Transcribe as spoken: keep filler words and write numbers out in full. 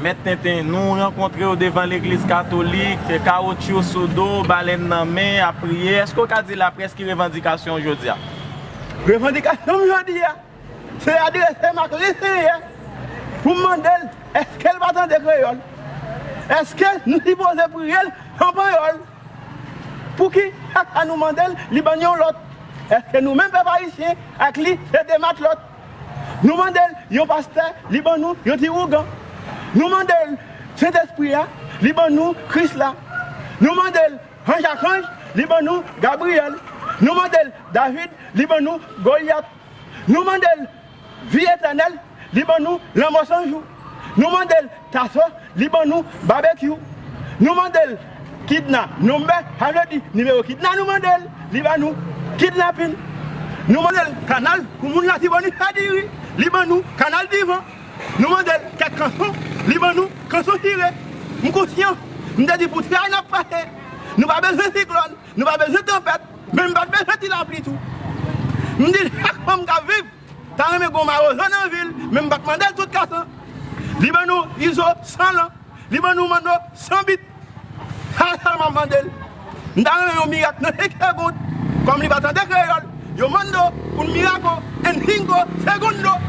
Mèt Tenten, nou rankontre w devan legliz katolik, kawotchou sou do, balèn nan men, ap priye. Èske w ka di laprès ki revandikasyon w jodi a? Revandikasyon m jodi a, se adrese m ak Lesenyè pou m mande l èske l pa tande kreyòl. Èske nou sipoze priye l an panyòl? Pouki chak fwa nou mande l, li ban n yon lòt? Èske nou menm pèp ayisyen ak li se de matlòt? Nou mande l yon pastè, li ban nou yon ti ougan. Nou mande l Sentespri a, li ban nou Kris la. Nou mande l anj ak anj, li ban nou Gabriyèl. Nou mande l David, li ban nou Golyat. Nou mande l vi etènèl, li ban nou lanmò san jou. Nou mande l taso, li ban nou babekyou. Nou mande l kidna nonbè, sa vle di nimewo kidna nou mande l, li ban nou kidnapin. Nou mande l kanal pou moun la ti boni fè diri, li ban nou kanal divan. Nou mande l kèk kanson, li ban nou kanson chire. M konsyan, m te di pou tray n ap pase. Nou pa bezwen siklòn, nou pa bezwen tanpèt, men m pa t bezwen ti lapli tou. M di l chak fanm k ap viv ta renmen gon mawozo nan vil, men m pa t mande l tout kasan. Li ban nou izo san lan, li ban nou manno san bit. Sa sèlman m mande l. M ta renmen yon mirak nan senk segond. Kòm li pa tande kreyòl, yo mando, un miraco en cinco segundos.